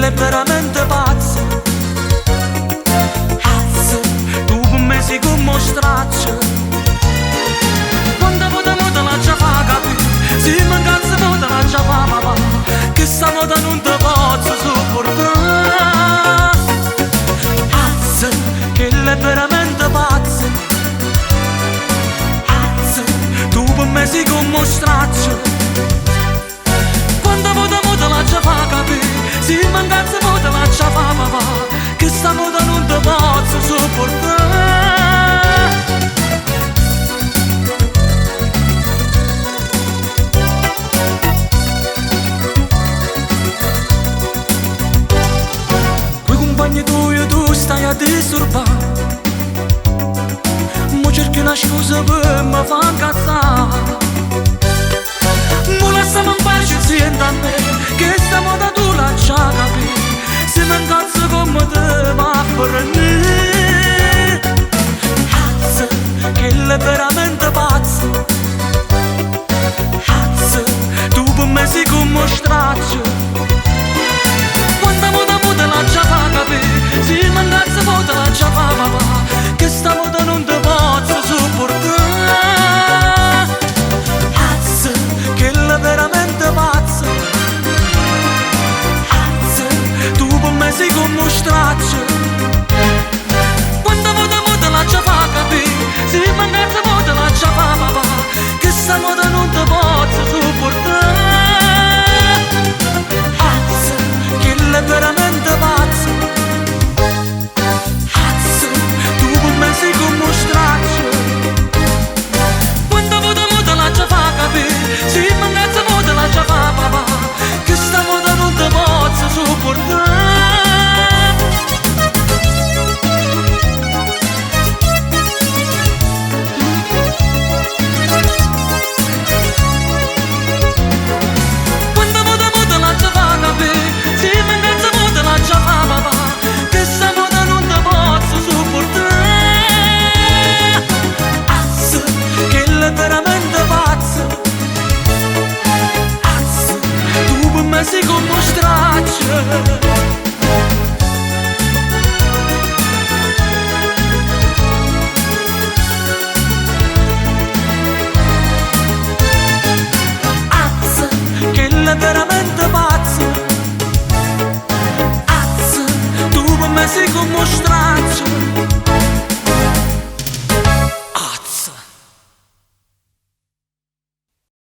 è veramente pazza. Azz, tu per me sei come uno straccio. Quando vota moda la già fa capire, se mi incazzo moda la già fa papà, che sta moda non te posso sopportare. Azz, che è veramente pazza. Azz, tu per me sei come uno straccio. Quando vota moda la già fa capire, se mi incazzo moda la già fa papà, che sta moda non te posso sopportare. Quei compagni tuoi tu stai a disturbare, mo cerchi una scusa per mi far incazzare. Mo lasciami in pace, sienta a me, che sta moda tu la già capì. Se mi incazzo come te va a finire. Azz, che è veramente pazza. Azz, tu per me sei come uno straccio. Quando moda moda la già fa capì, se mi incazzo moda la già fa papà, che sta moda non te posso sopportare. Azz, che è veramente pazza. Azz, tu per me sei come uno straccio. Quando moda moda la già fa capì, se mi incazzo moda la già fa papà, che sta moda non te posso sopportare. Azz, che è veramente pazza. Azz, tu per me sei come uno straccio. Quando moda moda la già fa capì, se mi incazzo moda la già fa papà, che sta moda non te posso sopportare. Quando moda moda la già fa capì, se mi incazzo moda la già fa papà, che sta moda non te posso sopportare. Azz, che è veramente pazza. Azz, tu per me sei come uno straccio. Azz, che è veramente pazza. Azz, tu per me sei come uno straccio.